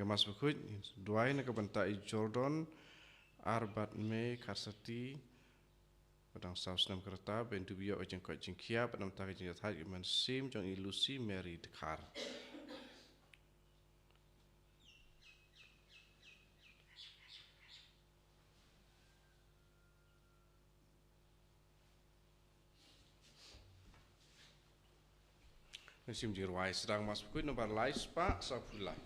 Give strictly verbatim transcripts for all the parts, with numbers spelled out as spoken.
Mass Bakhuid, duwai na ka bynta i Jordan Arbatme Kharsati, ba dang saw snem ka rta, ban dup ïoh ka jingkoit jingkhiah, bad namar ka jingïaid ha ka mynsiem jong i Lucy Mary Dkhar. Mynsiem jingrwai sdang Mass Bakhuid nombar lai spah sawphew lai.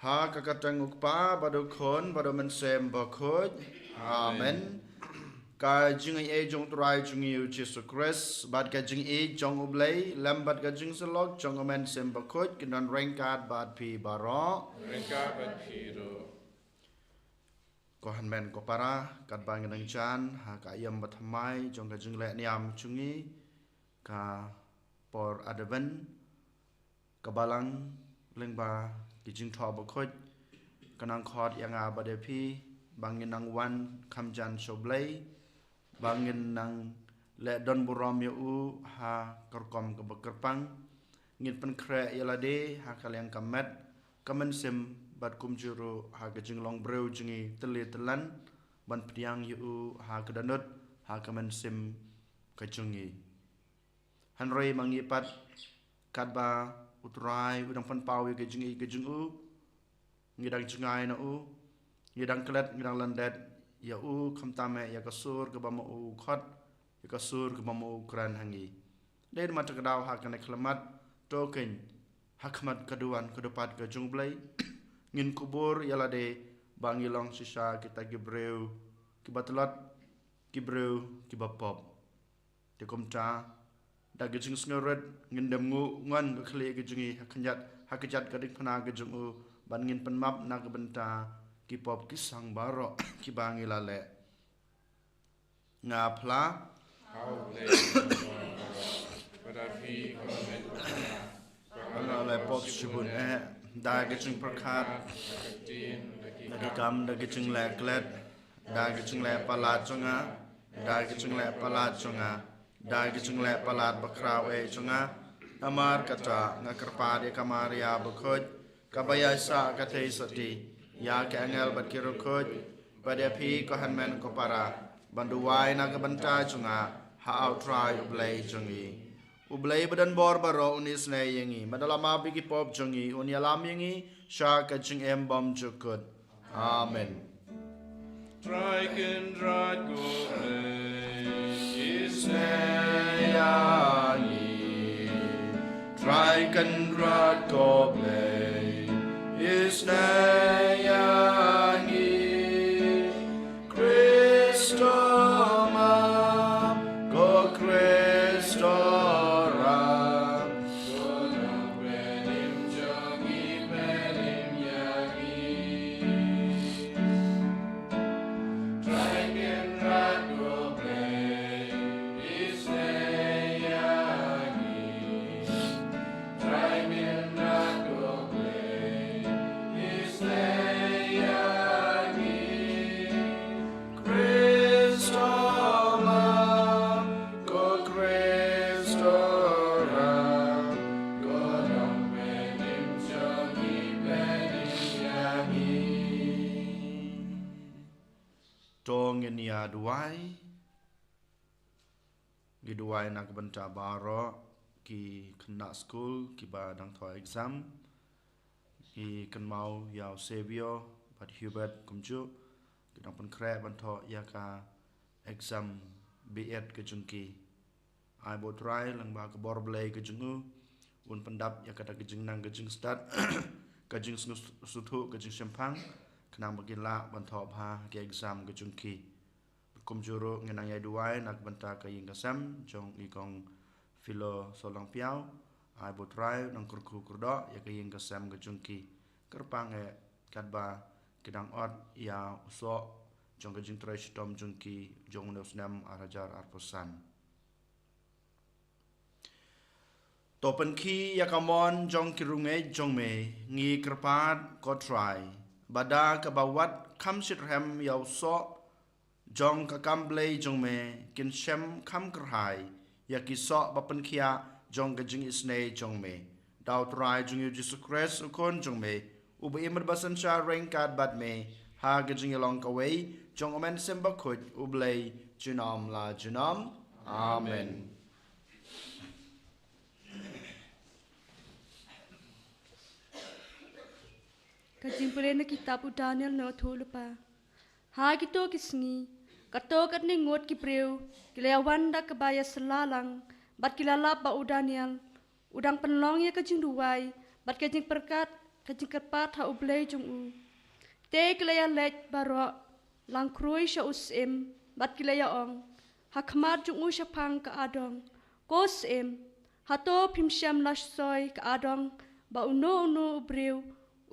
Ha ka kyrteng u Kpa, bad u Khun, bad u Mynsiem Bakhuid. Amen. Ka jingaiei jong u Trai jong ngi u Jisu Khrist, bad ka jingïeit jong u Blei, lem bad ka jingsyllok jong u Mynsiem Bakhuid, kin don ryngkat bad phi baroh. Ryngkat bad phi ruh. Ko hynmen ko para, katba ngi dang jan ha ka aïom bathymmai jong ka jingleh niam jong ngi, ka por Advent, ka Balang lyngba ki jingthoh bakhuid ka nang khot ïa nga bad ïa phi ba ngin nang wan kham jan sha u Blei, ba ngin nang leh don burom ïa u ha ka rukom kaba kyrpang. Ngin pynkhreh ïa lade ha ka liang ka met, ka mynsiem bad kumjuh ruh ha ka jinglong briew jong ngi tylli tyllan, ban pdiang ïa u ha ka dohnud, ha ka mynsiem ka jong ngi. Hynrei ma ngi pat, katba u Trai u dang pynpaw ïa ka jingïeit ka jong u, ngi dang jngai na u, ngi dang klet, ngi dang lyndet ïa u, khamtam eh ïa ka sur kaba ma u khot, ïa ka sur kaba ma u kren ha ngi. Dei namar kata ka daw ha kane ka khyllipmat, to kein, ha khmat ka duwan ka dupat ka jong u Blei, ngin kubur ïa lade ba ngi long shisha kita ki briew kiba tlot, ki briew kiba pop. Te kumta, da ka jingsngewrit, ngin dem nguh ngon ka khlieh ka jong ngi ha ka jait, ha ka jait ka diengphna ka jong u, ban ngin pynmap na ka bynta ki pop ki sang baroh kiba ngi la leh. Nga phla. Hau Blei, ba da phi ko met. Nga la leh pop shibun eh, da ka jingpyrkhat, da ka kam, da ka jingleh klet, da ka jingleh palat jong nga, da ka jingleh palat jong nga, da ka jingleh palat bakhraw eh jong nga. Namar kata nga kyrpad ïa ka Maria bakhuid, kaba ïaisah ka theisotti, ïa ki angel bad ki riewkhuid, bad ïa phi ko hynmen ko para, ban duwai na ka bynta jong nga ha u Trai u Blei jong ngi. U Blei ba don bor baroh un isynei ïa ngi, bad un ïalam ïa ki pop jong ngi, un ïalam ïa ngi sha ka jingim bymjukut. Amen. Trai Kynrad ko Blei, isynei ïa ngi. Trai Kynrad ko Blei, isynei ïa ngi. Khrist, ko Khrist, ram. Ïa duwai, ngi duwai na ka bynta baroh ki khynnah skul kiba dang thoh exam, ngi kynmaw ïa u Xavier bad Hubert kumjuh, ki dang pynkhreh ban thoh ïa ka exam B.Ed ka jong ki. Ai ba U Trai lyngba ka bor Blei ka jong u un pyndap ïa kata ka jingnang ka jingstad, ka jingsngewthuh, ka jingshemphang, khnang ba kin lah ban thoh bha ha ka exam ka jong ki. Kumjuh ruh ngi nang ïa duwai na ka bynta ka ïing ka sem jong i Kong Philo Sohlangpiaw. Ai ba U Trai un nang kyrkhu kyrdoh ïa ka ïing ka sem ka jong ki. Kyrpang eh katba ki dang ot ïa u soh jong ka jingtrei shitom jong ki jong une u snem ar hajar arphew san. To pynkhih ïa ka mon jong ki riewngeit jong me, ngi kyrpad ko Trai, ba da kaba wad kham shitrhem ïa u soh jong ka kam Blei jong me, kin shem kham kyrhai ïa ki soh ba pynkhiah jong ka jingisynei jong me. Da U Trai jong ngi U Jisu Khrist U Khun jong me, uba im bad ba synshar ryngkat bad me ha ka jingïalong kawei jong U Mynsiem Bakhuid, U Blei junom la junom. Amen. Ka jingpule na kitab u Daniel na u thulpa. Ha kito ki sngi, kato katne ngut ki briew ki la ïa wan da kaba ïa syllah lang, bad ki la lap ba u Daniel u dang pynlong ïa ka jingduwai bad ka jingpyrkhat, ka jingkyrpad ha U Blei jong u. Te ki la ïa leit baroh lang khrui sha u syiem bad ki la ïa ong ha khmat jong u shaphang ka adong, ko syiem, hato phim shem la soi ka adong ba uno uno u briew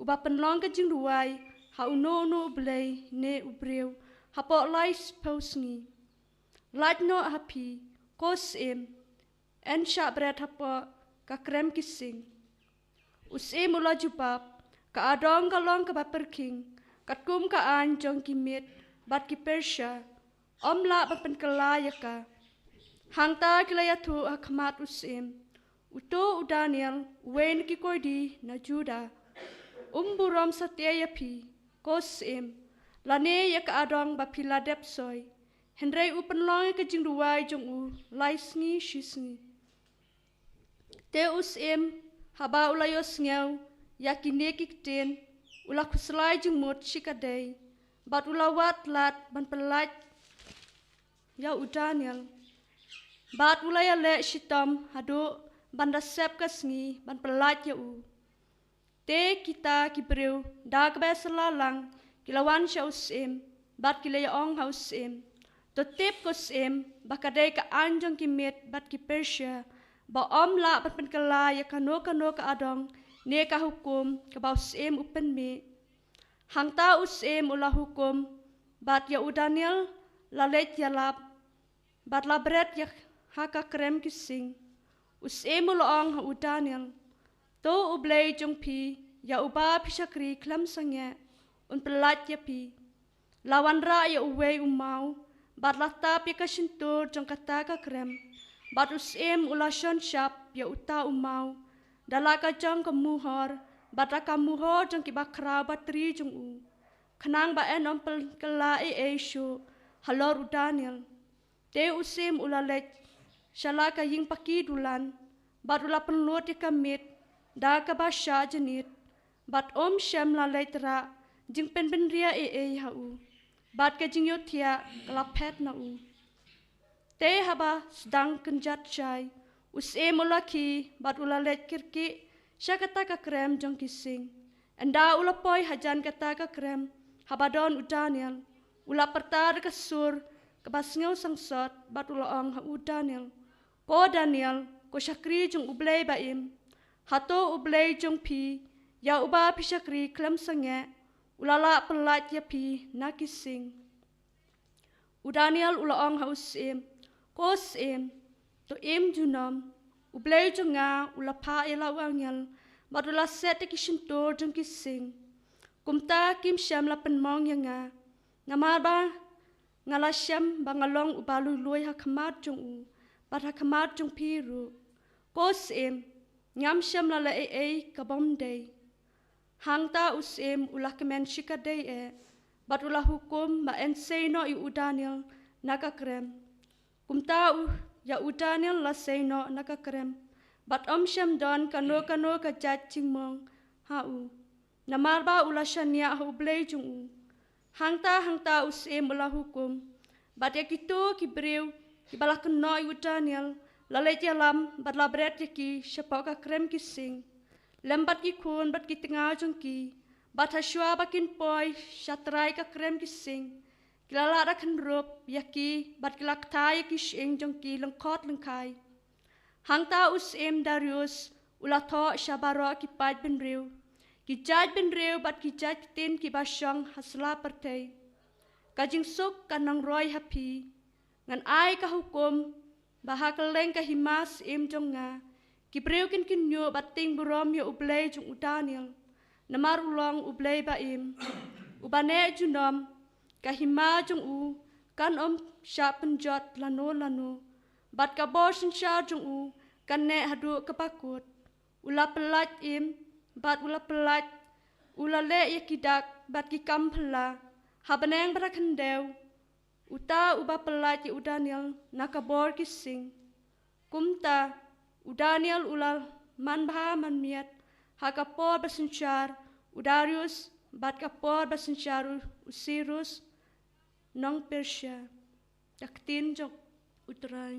uba pynlong ka jingduwai ha uno uno u blei ne u briew hapoh laiphew sngi? Lait noh ha phi, ko syiem, yn shah bret hapoh ka krem ki sing. U syiem u la jubab, ka adong ka long kaba pyrkhing katkum ka aiñ jong ki Mid bad ki Persia, ym lah ban pynkylla ïa ka. Hangta ki la ïathuh ha khmat u syiem, uto u Daniel, uwei na ki koidi na Juda, um burom satia ïa phi, ko syiem, lane ïa ka adong ba phi la dep soi. Hynrei u pynlong ïa ka jingduwai jong u lai sngi shi sngi. Te u syiem, haba u la ïohsngew ïa kine ki ktien, u la khuslai jingmut shikatdei, bad u la wad lad ban pyllait ïa u Daniel. Bad u la ïaleh shitom haduh ban da sep ka sngi ban pyllait ïa u. Te kita ki briew da kaba syllah lang ki la wan sha u syiem, bad ki la ïa ong ha u syiem, to tip ko syiem, ba ka dei ka aiñ jong ki Mid bad ki Persia, ba ym lah ban pynkylla ïa kano kano ka adong ne ka hukum kaba u syiem u pynmih. Hangta u syiem u la hukum, bad ïa u Daniel la leit ïalap, bad la bret ïa ha ka krem ki sing. U syiem u la ong ha u Daniel, to U Blei jong phi, ïa uba phi shakri khlem sangeh, un pyllait ïa phi. La wanrah ïa uwei u maw, bad la tap ïa ka shyntur jong kata ka krem, bad u syiem u la shon shap ïa uta u maw da la ka jong ka muhor, bad da ka muhor jong ki bakhraw batri jong u, khnang ba yn ym pynkylla ei ei shuh halor u Daniel. Te u syiem u la leit sha la ka ïing paki dulan, bad u la pynlut ïa ka Mid da kaba shah jynit, bad ym shym la leit rah jingpynbynriah ei ei ha u, bad ka jingïohthiah ka la phet na u. Te haba sdang kynjat shai, u syiem u la khie bad u la leit kyrkieh sha kata ka krem jong ki sing. Ynda u la poi hajan kata ka krem, haba don u Daniel, u la pyrta da ka sur kaba sngew sangsot, bad u la ong ha u Daniel, ko Daniel, ko shakri jong U Blei ba im, hato U Blei jong phi, ïa uba phi shakri khlem sangeh, u la lah pyllait ïa phi na ki sing? U Daniel u la ong ha u syiem, ko syiem, to im junom, U Blei jong nga u la phah ïa la u angel, bad u la set ïa ki shyntur jong ki sing. Kumta kim shym la pynmong ïa nga, namar ba nga la shem ba nga long uba lui lui ha khmat jong u, bad ha khmat jong phi ruh. Ko syiem, ngam shym la leh ei ei ka bym dei. Hangta u syiem u la kmen shikatdei eh, bad u la hukum ba yn sei noh ïa u Daniel na ka krem. Kumta u, ïa u Daniel la sei noh na ka krem, bad ym shym don kano kano ka jait jingmong ha u, namar ba u la shaniah ha U Blei jong u. Hangta hangta u syiem u la hukum, bad ïa kito ki briew kiba la kynnoh ïa u Daniel la leit ïalam bad la bret ïa ki shapoh ka krem ki sing, lem bad ki khun bad ki tnga jong ki. Bad hashwa ba kin poi sha trai ka krem ki sing, ki la lah da khynrup ïa ki bad ki la kta ïa ki shyieng jong ki lyngkhot lyngkhai. Hangta u syiem Darius u la thoh sha baroh ki paid bynriew, ki jait bynriew bad ki jait ktien kiba shong ha sla pyrthei: Ka jingsuk kan nang roi ha phi. Ngan ai ka hukum ba ha kylleng ka hima syiem jong nga ki briew kin kynñiuh bad tieng burom ïa U Blei jong u Daniel, namar u long U Blei ba im, uba neh junom. Ka hima jong u kan ym shah pynjot lano lano, bad ka bor synshar jong u kan neh haduh kaba kut. U la pyllait im bad u la pyllait, u la leh ïa ki dak bad ki kam phylla ha bneng bad ha khyndew, uta uba pyllait ïa u Daniel na ka bor ki sing. Kumta u Daniel u la manbha manmiat ha ka por ba synshar u Darius bad ka por ba synshar u, u Sirus nong Persia. Ka ktien jong U Trai.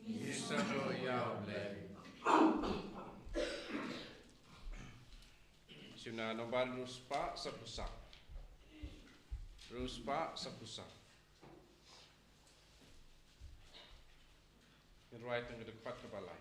Ngi sngewbha ïa U Blei. Shim na nombar hynriew spah saphew saw. Hynriew spah saphew saw. Ngin rwai tang ka dkhot kaba lai.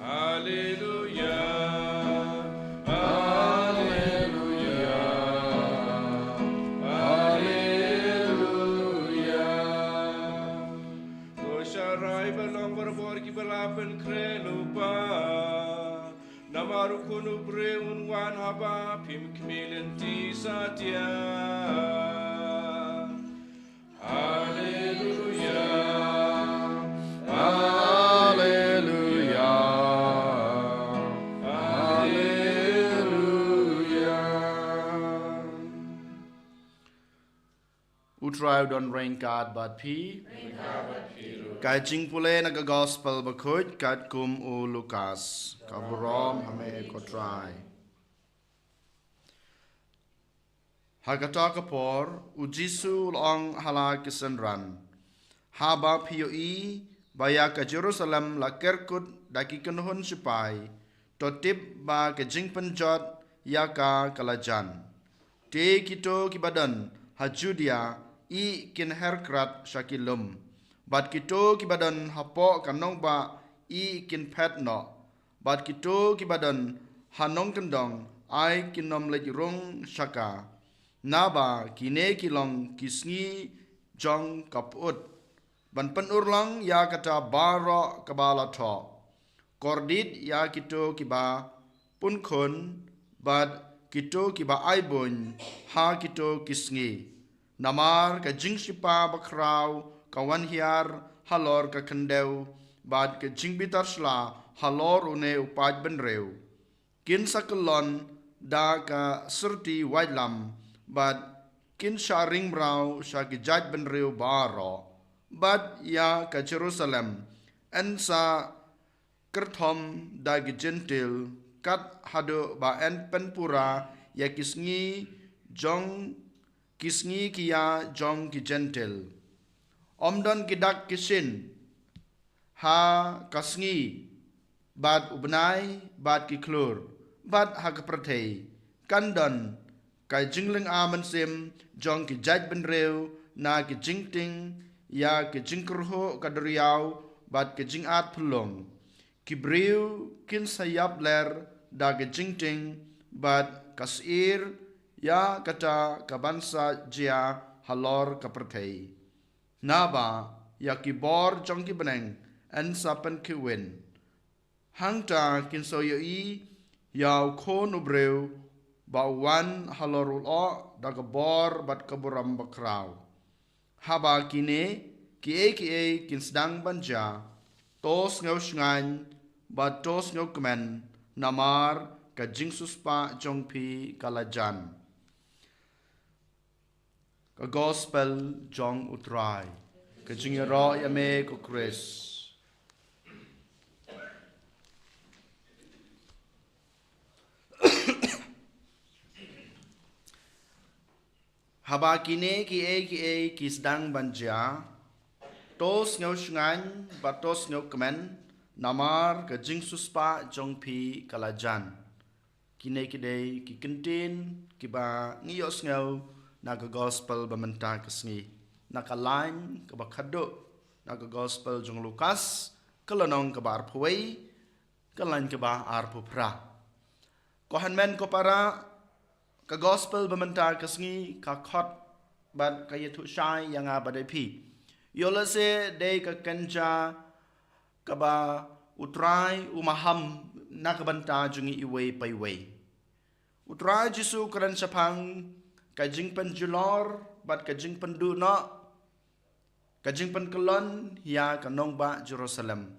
Haleluya, haleluya, haleluya. To sharai ba long barabor kiba la pynkhreh lypa. Namar u Khun u briew un wan haba phim khmih lynti satia. Haleluya. Haleluya. Haleluya. U Trai u don ryngkat bad phi. Ka jingpule na ka Gospel Bakhuid katkum u Lukas. Ka burom ha me ko Trai. Ha kata ka por, u Jisu u la ong ha la ki synran: Haba phi ïohi ba ïa ka Jerusalem la kerkut da ki kynhun shipai, to tip ba ka jingpynjot ïa ka ka la jan. Te kito kiba don ha Judia, ïeh kin her krat sha ki lum, bad kito kiba don hapoh ka nongbah, ïeh kin phet noh, bad kito kiba don ha nongkyndong, ai kin ym leit rung sha ka. Naba kine ki long ki sngi jong ka pyut ban pynurlong ïa kata baroh kaba la thoh. Kordit ïa kito kiba punkhun bad kito kiba ai buiñ ha kito ki sngi. Namar ka jingshipa bakhraw ka wan hiar halor ka khyndew, bad ka jingbitar shla halor une u paidbynriew. Kin sa kyllon da ka syrti waitlam, bad kin shah ring mraw sha ki jaitbynriew baroh. Bad ïa ka Jerusalem yn sa kyrthom da ki Jentil, kat haduh ba yn pynpura ïa ki sngi jong ki sngi ki ïa jong ki Jentil. Ym don ki dak ki shin ha ka sngi, bad u bnai, bad ki khlur, bad ha ka pyrthei kan don ka jinglynga mynsiem jong ki jaitbynriew na ki jingtieng ïa ki jingkyrhuh ka duriaw bad ki jingat phyllung. Ki briew kin sa ïap ler da ki jingtieng bad ka syier ïa kata kaban sa jia halor ka pyrthei. Naba ïa ki bor jong ki bneng yn sa pynkhih win. Hangta kin sa ïohi ïa u Khun u briew ba u wan halor u lyoh da ka bor bad ka burom bakhraw. Haba kine kiei kiei kin sdang ban jia, to sngew shngaiñ bad to sngew kmen, namar ka jingsiewspah jong phi ka la jan. Ka Gospel jong u Trai. Ka jingïaroh ïa me ko Khrist. Haba kine kiei kiei ki sdang ban jia, to sngew shngaiñ bad to sngew kmen, namar ka jingsiewspah jong phi ka la jan. Kine ki dei ki kyntien kiba ngi ïohsngew na ka Gospel ba mynta ka sngi, na ka lain kaba khatduh na ka Gospel jong u Lukas, ka lynnong kaba arphew wei, ka lain kaba arphew phra. Ko hynmen ko para, ka Gospel ba mynta ka sngi ka khot bad ka ïathuh shai ïa nga bad ïa phi. Ïoh lehse dei ka kynja kaba u Trai u maham na ka bynta jong ngi iwei pa iwei. U Trai Jisu u kren shaphang ka jingpynjulor bad ka jingpynduh noh, ka jingpynkyllon ïa ka nongbah Jerusalem.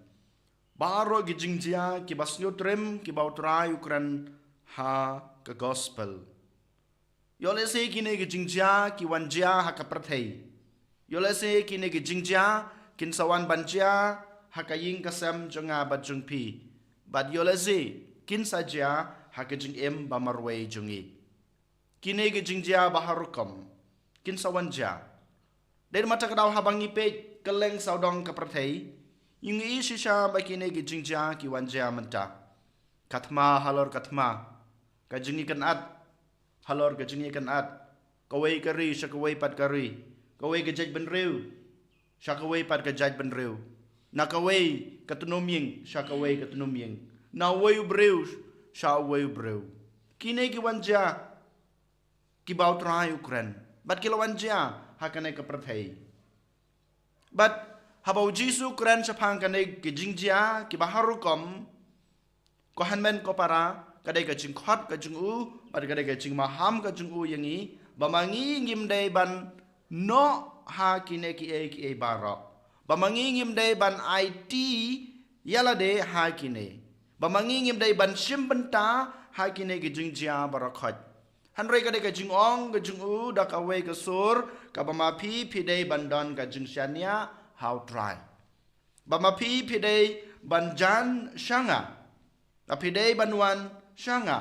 Baroh ki jingjia kiba sngewtriem kiba u Trai u kren ha ka Gospel. Ïoh lehse kine ki jingjia ki wan jia ha ka pyrthei. Ïoh lehse kine ki jingjia kin sa wan ban jia ha ka ïing ka sem jong nga bad jong phi. Bad ïoh lehse kin sa jia ha ka jingim ba marwei jong ngi. Kine ki jingjia ba har rukom kin sa wan jia. Dei na kata ka daw haba ngi peit kylleng sawdong ka pyrthei, ngi ïohi shisha ba kine ki jingjia ki wan jia mynta. Ka thma halor ka thma, ka jingïakynad halor ka jingïakynad, kawei ka ri sha kawei pat ka ri, kawei ka jaitbynriew sha kawei pat ka jaitbynriew, na kawei ka tnum ïing sha kawei ka tnum ïing, na uwei u briew sha uwei u briew. Kine ki wan jia kiba u Trai u kren, bad ki la wan jia ha kane ka pyrthei. Bad haba u Jisu u kren shaphang kane ki jingjia kiba har rukom, ko hynmen ko para, ka dei ka jingkhot ka jong u bad ka dei ka jingmaham ka jong u ïa ngi, ba ma ngi ngim dei ban noh ha kine kiei kiei baroh, ba ma ngi ngim dei ban aiti ïa lade ha kine, ba ma ngi ngim dei ban shim bynta ha kine ki jingjia baroh khoit. Hynrei ka dei ka jingong ka jong u da kawei ka sur, kaba ma phi phi dei ban don ka jingshaniah ha u Trai, ba ma phi phi dei ban jan sha nga, ba phi dei ban wan sha nga,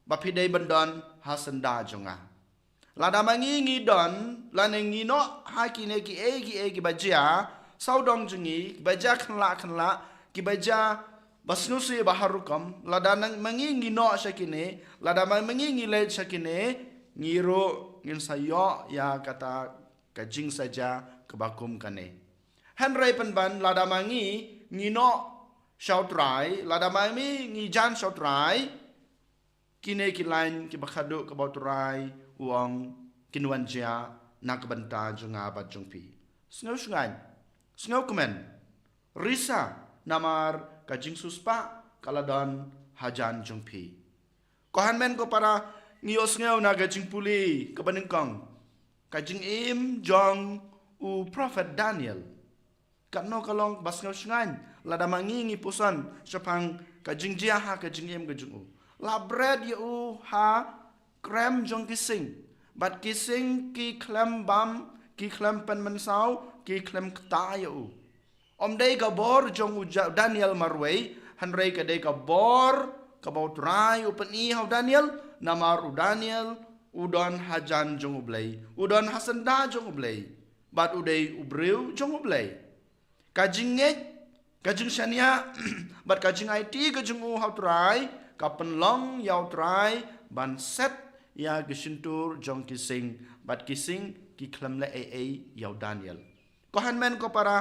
ba phi dei ban don ha syndah jong nga. Lada ma ngi ngi don lane ngi noh ha kine kiei kiei kiba jia sawdong jong ngi, kiba jia khyllap khyllap, kiba jia ba sngewsih ba har rukom, lada ma ngi ngi noh sha kine, lada ma ngi ngi leit sha kine, ngi ruh ngin sa ïoh ïa kata ka jingsaja kaba kum kane. Hynrei pynban lada ma ngi ngi noh sha u Trai, lada ma ngi ngi jan sha u Trai, kine ki lain kiba khadduh kaba u Trai u ong kin wan jia na ka bynta jong nga bad jong phi. Sngew shngaiñ, sngew kmen, risa, namar ka jingsiewspah ka la don hajan jong phi. Ko hynmen ko para, ngi ïohsngew na ka jingpule kaba nyngkong, ka jingim jong u prophet Daniel. Katno ka long ba sngew shngaiñ lada ma ngi ngi puson shaphang ka jingjia ha ka jingim ka jong u. La bret ïa u ha krem jong ki sing, bad ki sing ki khlem bam, ki khlem pynmynsaw, ki khlem kta ïa u. Ym dei ka bor jong u Daniel marwei, hynrei ka dei ka bor kaba U Trai u pyni ha u Daniel, namar u Daniel u don hajan jong U Blei, u don ha syndah jong U Blei, bad u dei u briew jong U Blei. Ka jingngeit, ka jingshaniah, bad ka jingaiti ka jong u ha U Trai ka pynlong ïa U Trai ban set ïa ki shyntur jong ki sing, bad ki sing ki khlem leh ei ei ïa u Daniel. Ko hynmen ko para,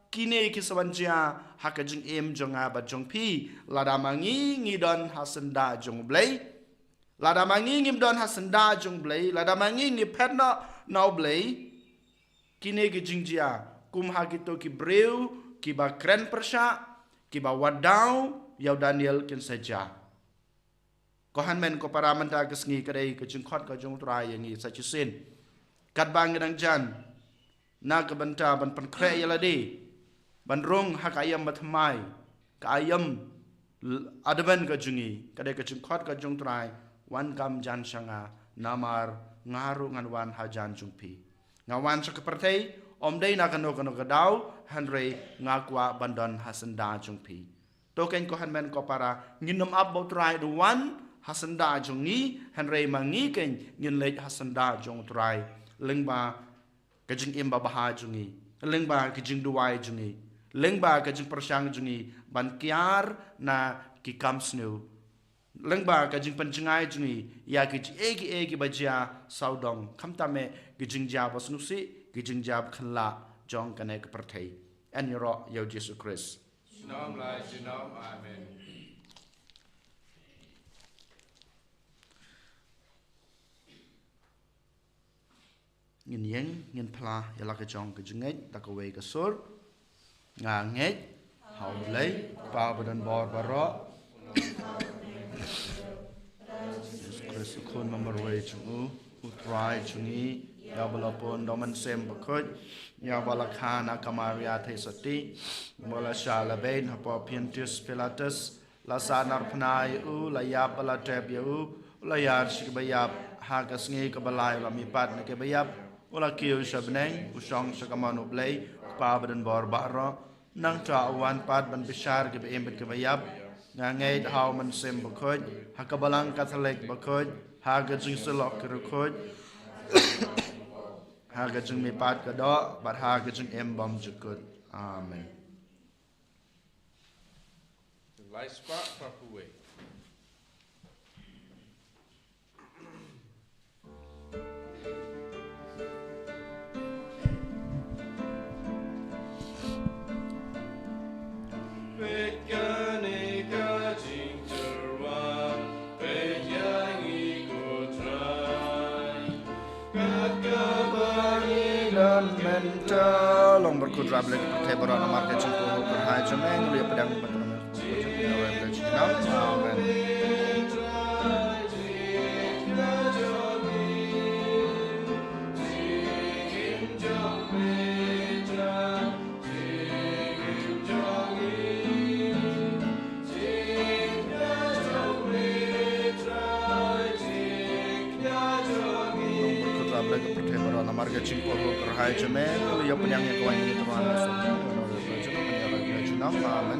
kine ki sa wan jia ha ka jingim jong nga bad jong phi, lada ma ngi ngi don ha syndah jong U Blei, lada ma ngi ngim don ha syndah jong U Blei, lada ma ngi ngi phet noh na U Blei, kine ki jingjia kum ha kito ki briew kiba kren pyrshah, kiba wad daw ïa u Daniel kin sa jia. Ko hynmen ko para, mynta ka sngi ka dei ka jingkhot ka jong U Trai ïa ngi sa shisien. Katba ngi dang jan na ka bynta ban pynkhreh ïa lade, ban rung ha ka aïom bathymmai, ka aïom l-, Advent ka jong ngi, ka dei ka jingkhot ka jong U Trai, wan kham jan sha nga, namar nga ruh ngan wan hajan jong phi. Nga wan sha ka pyrthei ym dei na kano kano ka daw, hynrei nga kwah ban don ha syndah jong phi. To kein ko hynmen ko para, ngin ym ap ba U Trai u wan ha syndah jong ngi, hynrei ma ngi kein ngin leit ha syndah jong U Trai, lyngba ka jingim babha jong ngi, lyngba ka jingduwai jong ngi, lyngba ka jingpyrshang jong ngi ban kiar na ki kam sniew, lyngba ka jingpynjngai jong ngi ïa ki jingeh kiba jia sawdong, khamtam eh ki jingjia basngewsih, ki jingjia bakhanlah jong kane ka pyrthei. Yn ïaroh ïa U Jisu Khrist. Junom la junom, amen. Ngin ïeng, ngin phla ïa la ka jong ka jingngeit da kawei ka sur. Nga ngeit ha U Blei, Kpa ba don bor baroh, Jisu Khrist u Khun ba marwei jong u, U Trai jong ngi, ïa uba la pun da u Mynsiem Bakhuid, ïa uba la kha na ka Maria Theisotti, uba la shah la beit hapoh Pontius Pilatus, la sahnarphna ïa u, la ïap bad la tep ïa u, u la ïar sha kiba ïap, ha ka sngi kaba lai u la mihpat na kiba ïap, u la kiew sha bneng, u shong sha kamon U Blei, Kpa ba don bor baroh. Nangta u wan pat ban bishar kiba im bad kiba ïap. Nga ngeit ha u Mynsiem Bakhuid, ha ka Balang Katholik bakhuid, ha ka jingsyllok ki riewkhuid, ha ka jingmihpat ka doh, bad ha ka jingim bymjukut. Amen. Lai spah papuwei. Peit kane ka jingtyrwa, peit ïa ngi ko Trai. Kat kaba ngi don mynta, long barkut ra Blei ka pyrthei baroh namar ka jingpynlong kyrhai jong me, ngi la ïa pdiang bad ka namar ka jingpynlong kyrhai jong me. Amen. Namar ka jingpynlong kyrhai jong me, ngi la ïa pdiang ïa ka waiñ ka tyrwa na sor, amen.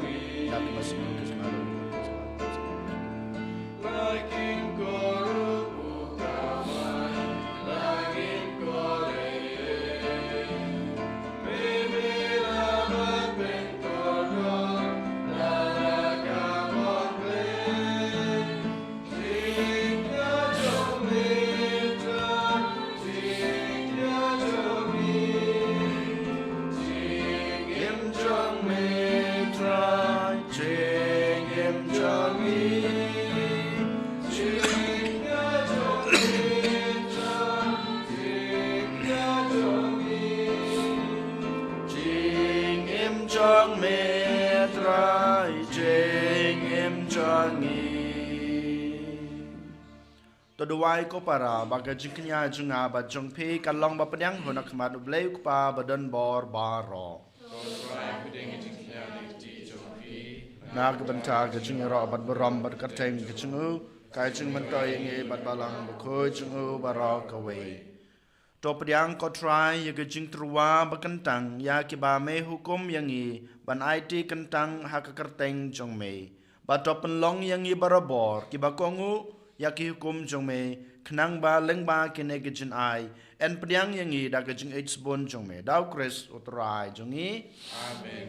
Jingim jong me Trai, jingim jong ngi. To duwai ko para, ba ka jingkñia jong nga bad jong phi kan long ba pdiang ha khmat U Blei U Kpa ba don bor baroh. Na ka bynta ka jingïaroh bad burom bad kyrteng ka jong u, ka jingmyntoi ïa ngi bad Balang Bakhuid jong u baroh kawei. To pdiang ko Trai ïa ka jingtyrwa ba kyntang ïa kiba me hukum ïa ngi ban aiti kyntang ha ka kyrteng jong me. Bad to pynlong ïa ngi barabor kiba kohnguh ïa ki hukum jong me, khnang ba lyngba kine ki jingai yn pdiang ïa ngi da ka jingïeit sbun jong me. Da U Khrist U Trai jong ngi. Amen.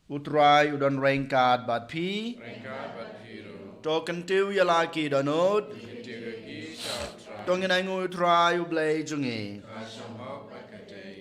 U Trai u don ryngkat bad phi. Ryngkat bad phi ruh. To kyntiew ïa la ki dohnud. Kyntiew ïa ki sha U Trai. To ngin ainguh ïa U Trai U Blei jong ngi. Ka shong hok bad ka dei.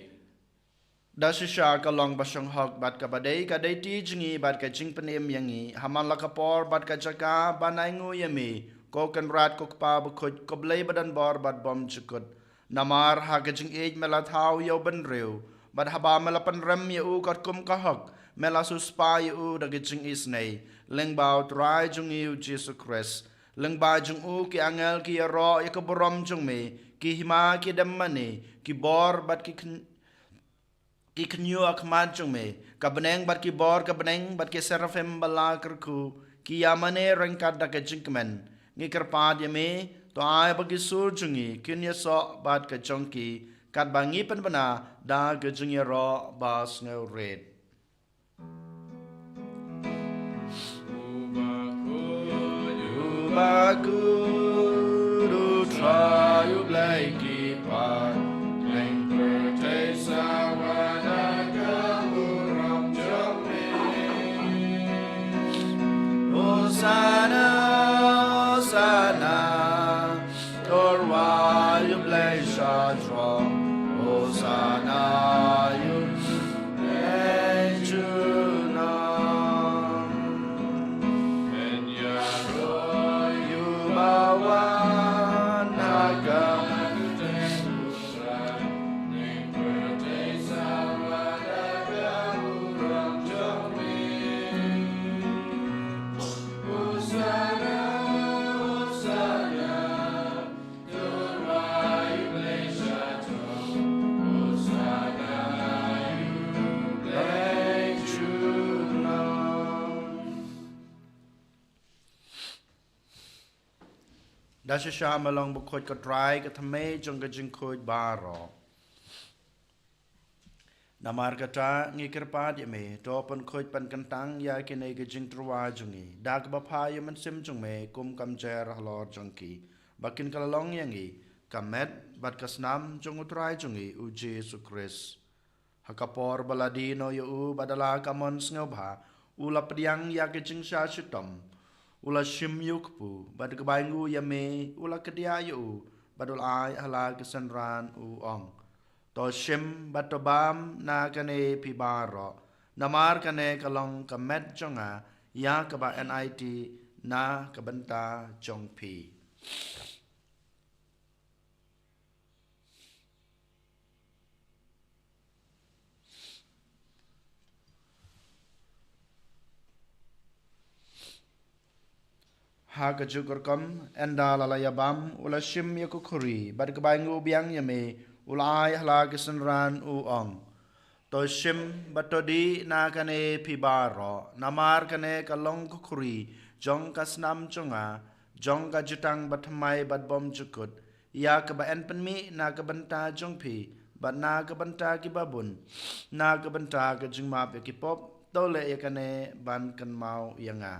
Da shisha ka long ba shong hok bad kaba dei ka dei ti jong ngi bad ka jingpynim ïa ngi ha man la ka por bad ka jaka ban ainguh ïa me, ko Kynrad ko Kpa bakhuid, ko Blei badonbor bad bymjukut. Namar ha ka jingïeit me la thaw ïa u bynriew, bad haba me la pynrem ïa u katkum ka hok, me la siewspah ïa u da ka jingisynei, lyngba U Trai jong ngi U Jisu Khrist. Lyngba jong u ki angel ki ïaroh ïa ka burom jong me, ki hima ki dem mane, ki bor bad ki khyn-, ki khynñiuh ha khmat jong me, ka bneng bad ki bor ka bneng bad ki seraphim ba la kyrkhu, ki ïa mane ryngkat da ka jingkmen. Ngi kyrpad ïa me, to ai ba ki sur jong ngi kin ïasoh bad ka jong ki, katba ngi pynbna da ka jingïaroh ba sngewrit. Uba khuid, U Trai U Blei ki paid, ïeng pyrthei sawa da ka burom jong me. Hosanna, Hosanna, to U Trai U Blei sha jrong. Hosanna ïa U Blei junom. Men ïaroh ïa u bawan ha ka kyrteng U Trai. Ïeng pyrthei sawa da ka burom jong me. Hosanna, Hosanna. Da shisha me long bakhuid ko Trai, ka thymmei jong ka jingkhuid baroh. Namar kata ngi kyrpad ïa me, to pynkhuid pynkyntang ïa kine ki jingtyrwa jong ngi da kaba phah ïa u Mynsiem jong me kum ka mynsiem halor jong ki, ba kin kylla long ïa ngi ka met bad ka snam jong U Trai jong ngi U Jisu Khrist. Ha ka por ba la die noh ïa u bad da la ka mon sngewbha, u la pdiang ïa ka jingshah shitom, u la shim ïa u kpu, bad kaba ainguh ïa me, u la kdiah ïa u bad u la ai ha la ki synran, u ong: To shim bad to bam na kane phi baroh, namar kane ka long ka met jong nga, ïa kaba yn aiti na ka bynta jong phi. Ha kajuh ka rukom, ynda la la ïa bam, u la shim ïa ka khuri, bad kaba ainguh biang ïa me, u la ai ha la ki synran, u ong: To shim bad to dih na kane phi baroh, namar kane ka long ka khuri jong ka snam jong nga, jong ka jutang bathymmai bad bymjukut, ïa kaba yn pynmih na ka bynta jong phi bad na ka bynta kiba bun, na ka bynta ka jingmap ïa ki pop. To leh ïa kane ban kynmaw ïa nga.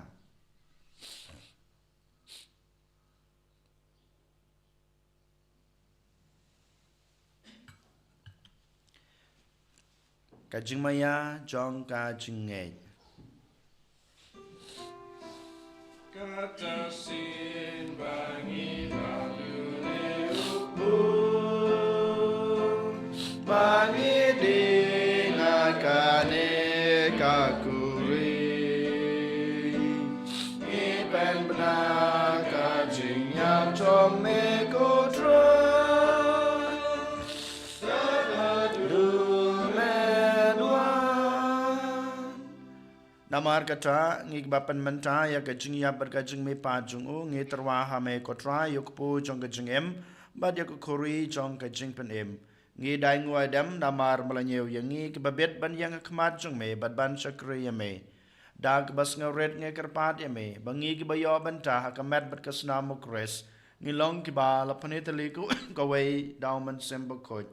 Ka jingmaïa jong ka jingngeit. Kata shisien ba ngi bam ïa une u khuid, ba ngi dih na kane ka khuri, ngi pynbna ka jingïap jong me ko Trai. Namar kata, ngi kiba pynmynta ïa ka jingïap bad ka jingmihpat jong u, ngi tyrwa ha me ko Trai, ïa u kpu jong ka jingim bad ïa ka khuri jong ka jingpynim. Ngi dei nguh ïa dem namar me la ñiew ïa ngi kiba bit ban ïeng ha khmat jong me bad ban shakri ïa me. Da kaba sngewrit ngi kyrpad ïa me ba ngi kiba ïoh bynta ha ka met bad ka snam u Khrist, ngi long kiba la pyni tylli kawei da u Mynsiem Bakhuid.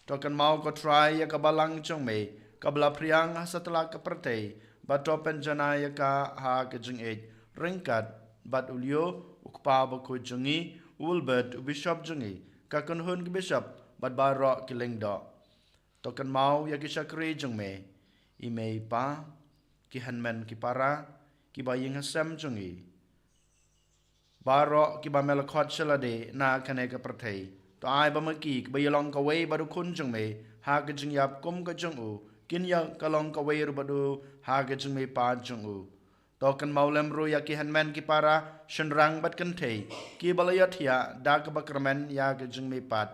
To kynmaw ko Trai ïa ka balang jong me, kaba la phriang ha satlak ka pyrthei, bad to pynjanai ïa ka ha ka jingïeit, ryngkat bad u Leo, u kpa bakhuid jong ngi, u Wilbert, u bishop jong ngi, ka kynhun ki bishop, bad baroh ki lyngdoh. To kynmaw ïa ki shakri jong me, i mei i pa, ki hynmen ki para, kiba ïeng ha sem jong ngi. Baroh kiba me la khot sha lade na kane ka pyrthei, to ai ba ma ki kiba ïalong kawei bad u Khun jong me ha ka jingïap kum ka jong u, kin ïa ka long kawei ruh bad u ha ka jingmihpat jong u. To kynmaw lem ruh ïa ki hynmen ki para, shynrang bad kynthei, kiba la ïohthiah da kaba kyrmen ïa ka jingmihpat,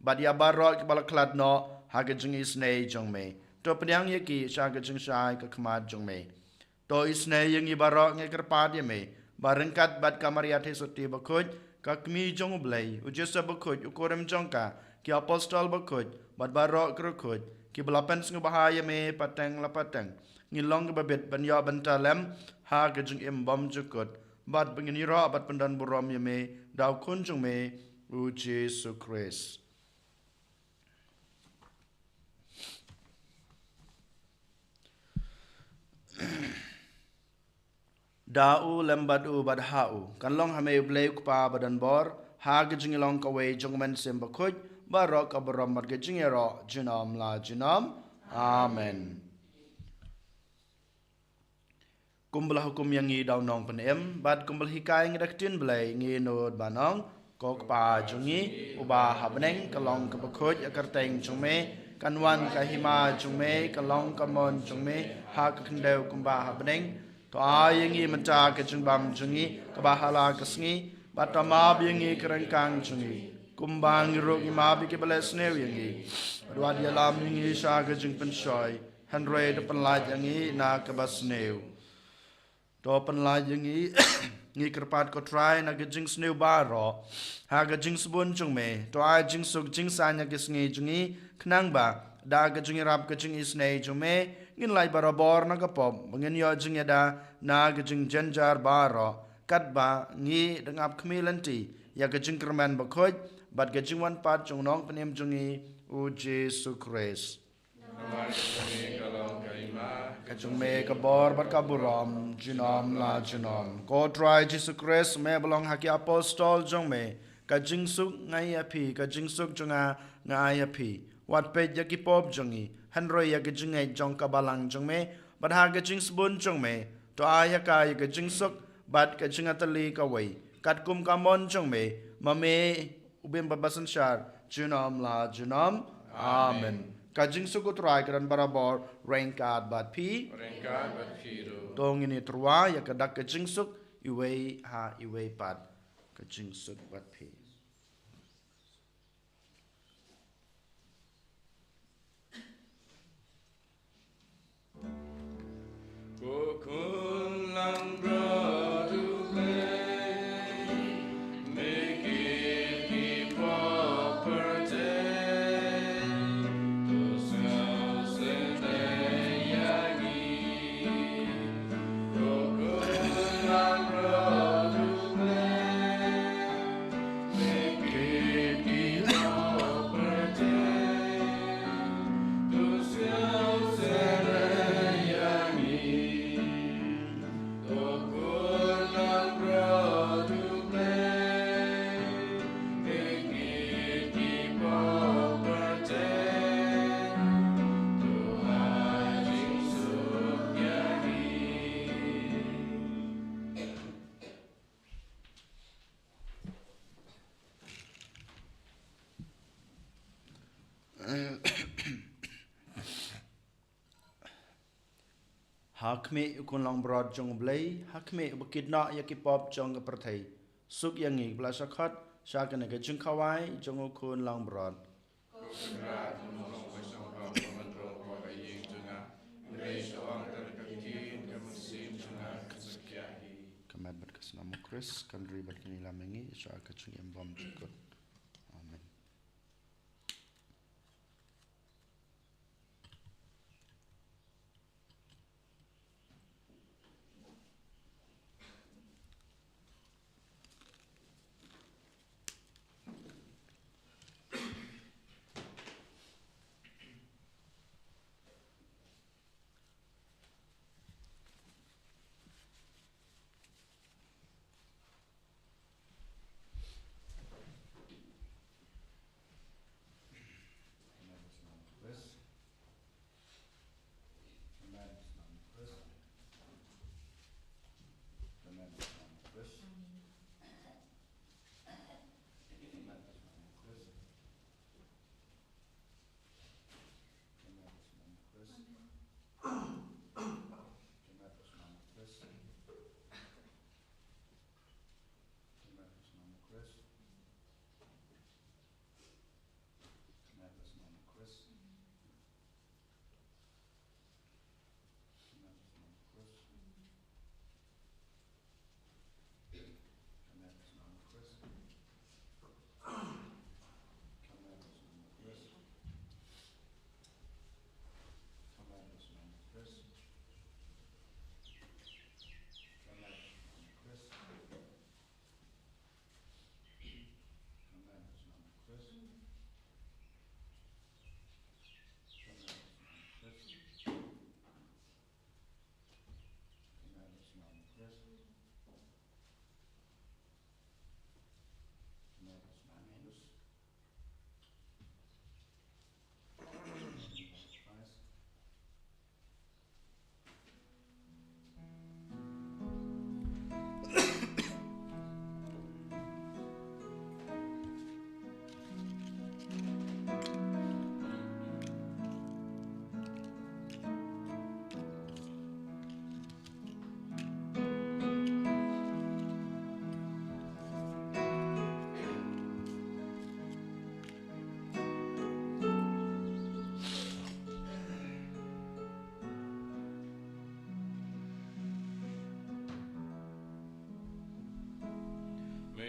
bad ïa baroh kiba la khlad noh ha ka jingisynei jong me. To pdiang ïa ki sha ka jingshai ka khmat jong me. To isynei ïa ngi baroh, ngi kyrpad ïa me, ba ryngkat bad ka Maria Theisotti bakhuid, ka kmie jong u Blei, u Joseph bakhuid, u kurim jong ka, ki apostol bakhuid, bad baroh ki riewkhuid, kiba la pynsngewbha ïa me pateng la pateng, ngin long kiba bit ban ïoh bynta lem ha ka jingim bymjukut, bad ba ngin ïaroh bad pyndonburom ïa me da u Khun jong me, u Jisu Khrist. Da u, lem bad u, bad ha u, kan long ha me u Blei u Kpa badonbor, ha ka jingïalong kawei jong u Mynsiem Bakhuid, baroh ka burom bad ka jingïaroh junom la junom. Amen. Kumba la hukum ïa ngi da u Nongpynim, bad kumba la hikai ïa ngi da ka ktien Blei, ngin nud ban ong: Ko Kpa jong ngi uba ha bneng, ka long kaba khuid ïa ka kyrteng jong me, kan wan ka hima jong me, ka long ka mon jong me ha ka khyndew kumba ha bneng. To ai ïa ngi mynta ka jingbam jong ngi kaba ha la ka sngi, bad to map ïa ngi ka ryngkang jong ngi, kumba ngi ruh ngi map ïa kiba leh sniew ïa ngi. Bad wat ïalam ïa ngi sha ka jingpynshoi, hynrei to pynlait ïa ngi na kaba sniew. To pynlait ïa ngi, ngi kyrpad ko Trai, na ka jingsniew baroh, ha ka jingsbun jong me. To ai jingsuk jingsaiñ ha ka sngi jong ngi, khnang ba da ka jingïarap ka jingisynei jong me, ngin lait barabor na ka pop, ba ngin ïoh jingïada na ka jingjynjar baroh, katba ngi dang ap khmih lynti ïa ka jingkyrmen bakhuid bad ka jingwanpat jong u Nongpynim jong ngi, u Jisu Khrist. Namar ka jong me ka long ka hima, ka jong me ka bor bad ka burom junom la junom. Ko Trai Jisu Khrist, me ba la ong ha ki apostol jong me: Ka jingsuk nga ai ha phi, ka jingsuk jong nga nga ai ha phi. Wat peit ïa ki pop jong ngi, hynrei ïa ka jingngeit jong ka balang jong me, bad ha ka jingsbun jong me, to ai ha ka ïa ka jingsuk bad ka jingatylli kawei, katkum ka mon jong me, ma me u bym bad basynshar junom la junom. Amen. Ka jingsuk u Trai ka don barabor ryngkat bad phi. Ryngkat bad phi ruh. To ngin ïatyrwa ïa ka dak ka jingsuk, iwei ha iwei pat. Ka jingsuk bad phi. Ko Khun langbrot U Blei, me kit ki pop pyrthei, to sngewsynei ïa ngi. Ko Khun langbrot U Blei, Ha khmih u Khun langbrot jong U Blei, ha khmih uba kit noh ïa ki pop jong ka pyrthei, suk ïa ngi kiba la shah khot sha kane ka jingkhawai jong u Khun langbrot. Ka met bad ka snam U Khrist kan ri bad kan ïalam ïa ngi sha ka jingim bymjukut. Amen.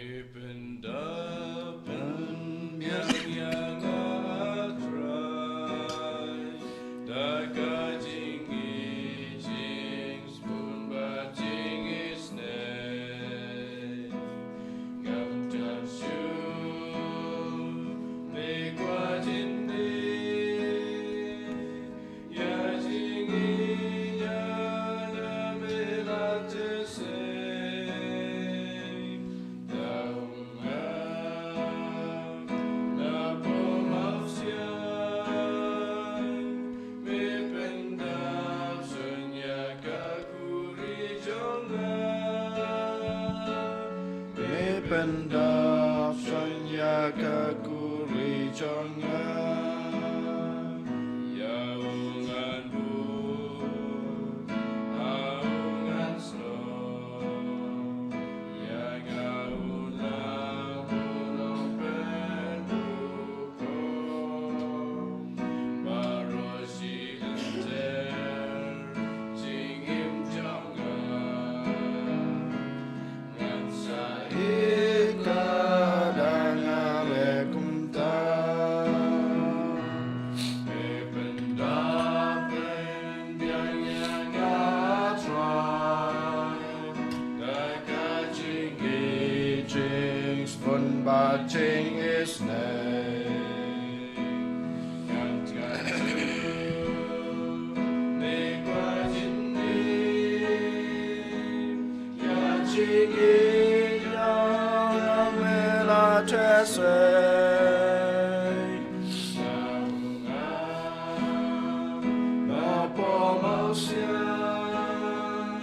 Pyndap pynbiang ïa nga, Trai, da ka jingïeit jingsbun bad jingisynei. Ngam tang shuh, me kwah jingïeit. Ïa jingïeit ïa nga me la teh sei. Tang nga na pom aw siang, me pyndap shen ïa ka khuri jong nga. Me pyndap shen ïa ka khuri jong nga. Ïa u ngan buh ha u ngan snoh, ïa nga u nang buh nongpynduh. Baroh shi lynter jingim jong nga, ngan sa ïeit ka da nga leh kumta. Me pyndap pynbiang ïa nga, Trai, da ka jingïeit jingsbun bad jingisynei. Ngan tang shuh, me kwah jingïeit. Ïa jingïeit ïa nga me la teh sei. Ïa u ngan na pom aw siang,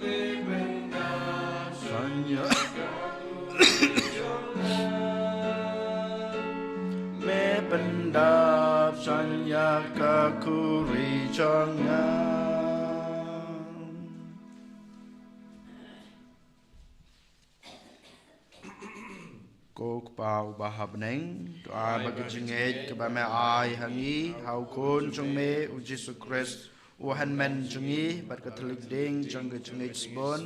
me pyndap shen ïa ka khuri jong nga. Me pyndap shen ïa ka khuri jong nga. Ko Kpa uba ha bneng, to ai ba ka jingïeit kaba me ai ha ngi ha u Khun jong me u Jisu Khrist, u hynmen jong ngi, bad ka thylliej ding jong ka jingïeit sbun,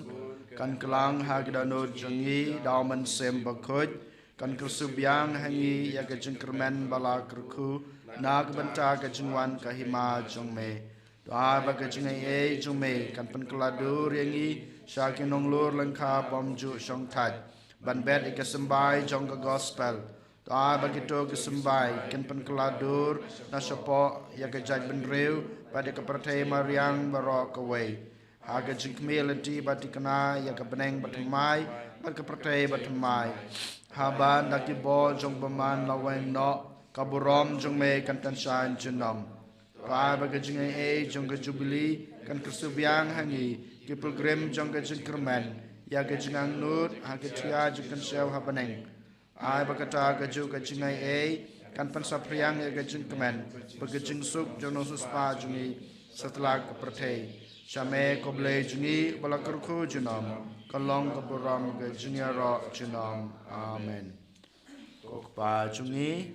kan kylla ha ki dohnud jong ngi da u Mynsiem Bakhuid, kan kyrsiang ha ngi ïa ka jingkyrmen ba la kyrkhu na ka bynta ka jingwan ka hima jong me. To ai ba ka jingaiei jong me kan pynkylla dur ïa ngi sha ki nonglur lyngkha bymjuh shongthait ban bet ïa ka symbai jong ka gospel. To ai ba kito ki symbai kin pynkylla dur na shapoh ïa ka jaitbynriew bad ïa ka pyrthei mariang baroh kawei, ha ka jingkhmih lynti ba thikna ïa ka bneng bathymmai bad ka pyrthei bathymmai. Haba da ki bor jong u bymman la weng noh, ka burom jong me kan tang shai junom. To ai ba ka jingaiei jong ka jubili kan kyrsiang ha ngi ki pilgrim jong ka jingkyrmen ïa ka jingangnud ha ka thiah jong ka jingsniew ha bneng. Ai ba kata kajuh ka jingaiei kan pynsaphriang ïa ka jingkmen bad ka jingsuk jong u nongsiewspah jong ngi satlak ka pyrthei. Sha me ko Blei jong ngi ba la kyrkhu junom, kan long ka burom ka jingïaroh junom. Amen. Ko Kpa jong ngi,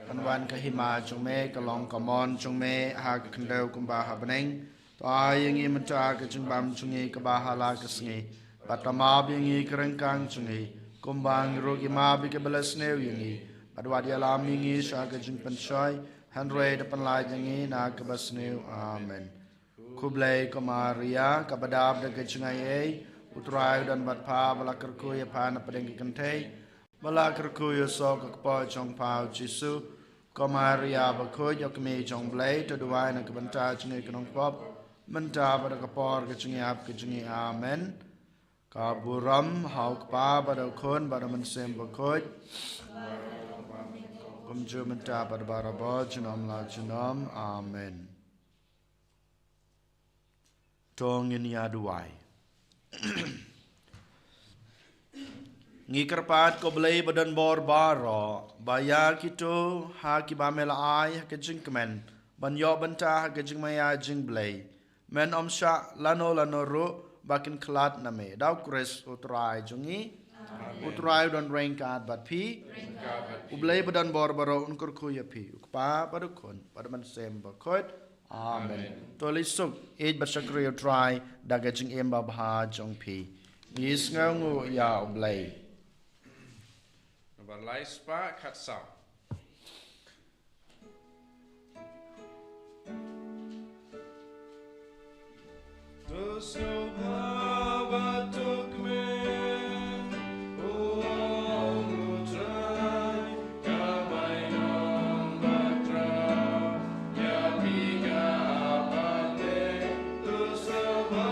kan wan ka hima jong me, kan long ka mon jong me ha ka khyndew kumba ha bneng. To ai ïa ngi mynta ka jingbam jong ngi kaba ha la ka sngi, bad to map ïa ngi ka ryngkang jong ngi, kumba ngi ruh ngi map ïa kiba la sniew ïa ngi, bad wat ïalam ïa ngi sha ka jingpynshoi, hynrei to pynlait ïa ngi na kaba sniew. Amen. Khublei ko Maria, kaba dap da ka jingaiei, u Trai u don bad pha, ba la kyrkhu ïa pha na pdeng ki kynthei, ba la kyrkhu ïa u soh ka kpoh jong pha u Jisu. Ko Maria bakhuid, ïa u Kmie jong u Blei, to duwai na ka bynta jong ngi ki nongpop, mynta bad ha ka por ka jingïap ka jong ngi. Amen. Ka burom ha u Kpa bad ha u Khun bad ha u Mynsiem Bakhuid, kumjuh mynta bad barabor junom la junom. Amen. To ngin ïa duwai. Ngi kyrpad ko Blei ba don bor baroh, ba ïa kito ha kiba me la ai ha ka jingkmen ban ïoh bynta ha ka jingmaïa jong u Blei, men ym shah lano lano ruh ba kin khlad na me. Da u Khrist u Trai jong ngi. Amen. U Trai u don ryngkat bad phi. U Blei ba don bor baroh un kyrkhu ïa phi, u Kpa bad u Khun bad u Mynsiem Bakhuid. Amen. Amen. To leit suk, ïeit bad shakri ïa u Trai da ka jingim babha jong phi. Ngi sngewnguh ïa U Blei. Nambar lai spah khatsaw. To sngewbha bad to kmen, u ong U Trai, ka bainong bakhraw, ïa phi ka ap ha bneng. To sngewbha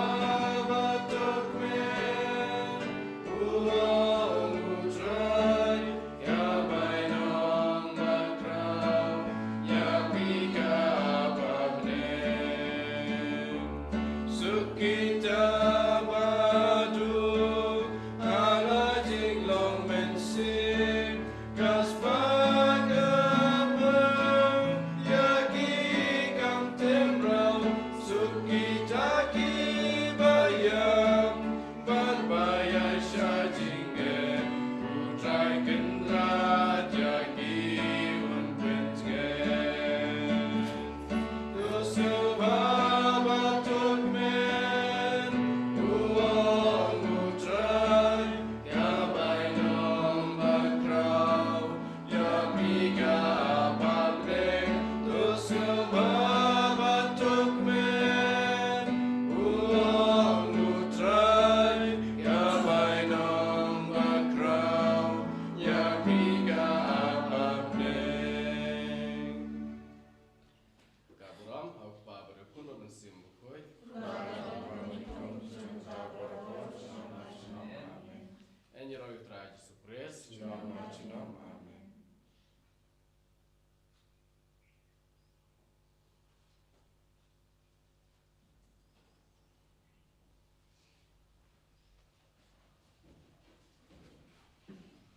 bad to kmen, u ong U Trai, ka bainong bakhraw, ïa phi ka ap ha bneng. Suk kita ba duk ha la jinglong mynsiem, ka spah ka pyrthei ïa ki kam tim raw. Suk kita kiba ïam bad ba ïaishah jingeh, U Trai Kynrad ïa ki un pyntngen. To sngewbha bad to kmen, u ong U Trai, ka bainong bakhraw, ïa phi ka ap ha bneng. To sngewbha bad to kmen, u ong U Trai, ka bainong bakhraw, ïa phi ka ap ha bneng. Ka burom ha U Kpa bad U Khun bad U Mynsiem Bakhuid. Ngi ïaroh ïa U Trai Jisu Khrist.